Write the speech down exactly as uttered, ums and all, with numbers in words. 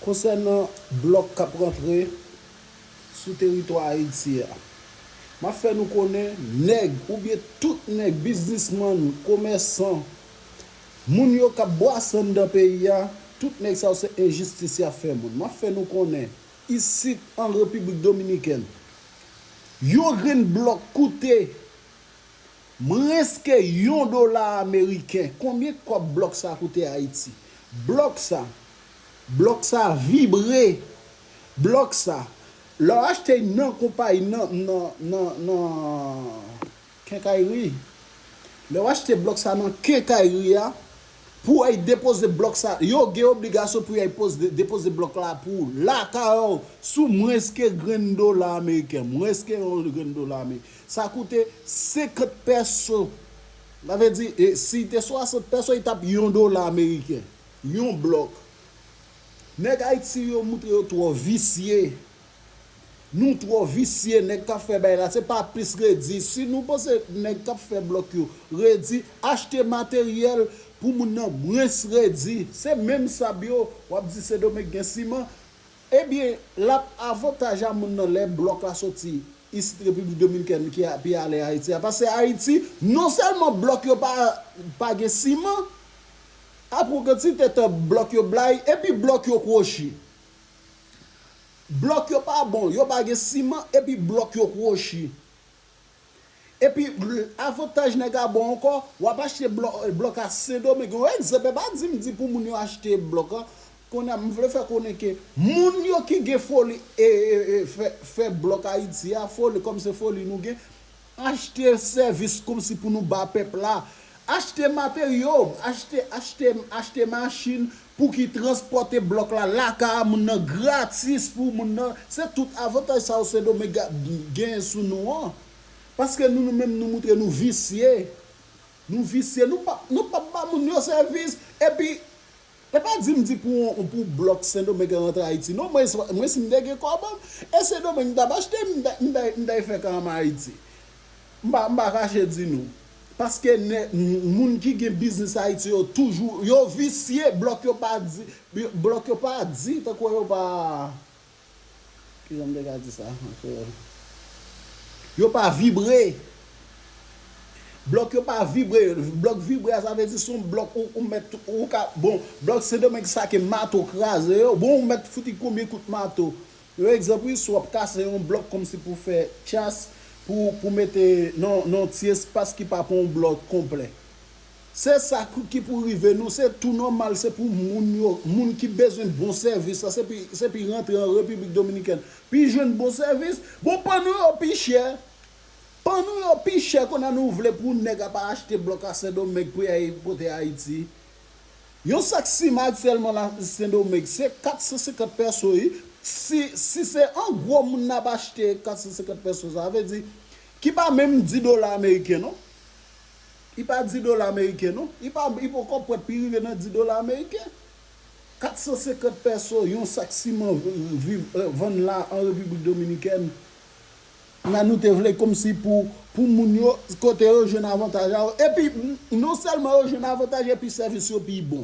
Konsènan blòk k ap rantre sou teritwa Ayiti a, m ap fè nou konnen nèg oubyen tout nèg, biznismann, komèsan, moun yo k ap bwase anndan peyi a, tout nèg sa yo se enjistis y ap fè moun. M ap fè nou konnen isit an Repiblik Dominikèn, yon grenn blòk koute mwens ke yon dola ameriken. Konbyen kòb blòk sa koute Ayiti? Blòk sa, blòk sa vibre. Blòk sa, lè w achte nan konpayi, nan, nan, nan, nan kenkayri, lè w achte blòk sa nan kenkayri a, pou w al depoze blòk sa, yo gen obligasyon pou y al poze, depoze blòk la pou ou lakay ou sou mwens ke grenn dola ameriken, mwens ke yon grenn dola ameriken. Sa koute senkant pèso. Sa vle di, e, si te swasant pèso, li t ap yon dola ameriken. Yon blòk. Nèg Ayiti yo moutre yo twò visye. Nou twò visye, nèg k ap fè bagay la, se pa plis redi. Si nou panse nèg k ap fè blòk yo redi, achte materyèl pou moun nan mwens redi. Se menm sab yo, w ap di Sendomeng gen siman. Ebyen, l ap avantaj a moun nan lè blòk la soti isit Repiblik Dominikèn ki a, pi ale Ayiti a. Paske Ayiti, non sèlman blòk yo pa, pa gen siman, apre kantite tan blòk yo blay, epi blòk yo kwochi. Blòk yo pa bon, yo pa gen siman, epi blòk yo kwochi. Epi, l-, avantaj nèg a bon ankò, w ap achte blò-, blòk a Sendomeng. Yon egzanp, e pa di m di pou moun yo achte blòk an. Kounye a, m vle fè konnen ke moun yo ki gen foli, e, e, e, fè, fè blòk Ayiti a, foli, kòm se foli nou gen, achte sèvis kòmsi pou nou ba pèp la. Achte materyo, achte, achte, achte machin pou ki transpòte blòk la lakay a moun nan gratis pou moun nan. Se tout avantaj sa yo Sendomeng genyen sou nou an. Paske nou, nou menm, nou moutre nou visye. Nou visye, nou p ap, nou p ap ba moun yo sèvis. Epi, e pa di m di pou, pou blòk Sendomeng rantre Ayiti. Non, mwen, mwen si m te gen kòb, e Sendomeng m t ap achte, m ta, m ta, m ta fè kanmenm Ayiti. M pa, m pa kache di nou. Paske nè, moun ki gen biznis Ayiti yo toujou, yo visye, blòk yo pa di, blòk yo pa di, tankou yo pa, kijan m te ka di sa an kreyòl? Yo pa vibre. Blòk yo pa vibre. Blòk vibre a, sa vle di se yon blòk ou, ou mèt, ou ka, bon, blòk Sendomeng sa ke mato kraze yo. Bon, ou mèt fout li konbyen kout mato? Yon egzanp, wi, si w ap kase yon blòk kòmsi pou fè chas, pou, pou mete nan, nan yon ti espas ki pa pou yon blòk konplè. Se sa ki, ki pou rive nou, se tou nòmal, se pou moun yo, moun ki bezwen bon sèvis la, se pi, se pi rantre an Repiblik Dominikèn, pi jwenn bon sèvis. Bon, pann nou yo pi chè. Pann nou yo pi chè, kounye a nou vle pou nèg ap achte blòk a Sendomeng pou y al pote Ayiti. Yon sak siman aktyèlman la Sendomeng, se kat san senkant pèso, wi. Si, si se an gwo moun n ap achte kat san senkant pèso, sa vle di, ki pa menm dis dola ameriken, non. Li pa dis dola ameriken, non. Li pa, li poko pwèt pi rive nan dis dola ameriken. Kat san senkant pèso, yon sak siman viv, eh, vann la an Repiblik Dominikèn. Nan nou te vle kòmsi pou, pou moun yo, kote yo jwenn avantaj a yo. Epi, n-, non sèlman yo jwenn avantaj, epi sèvis yo pi bon.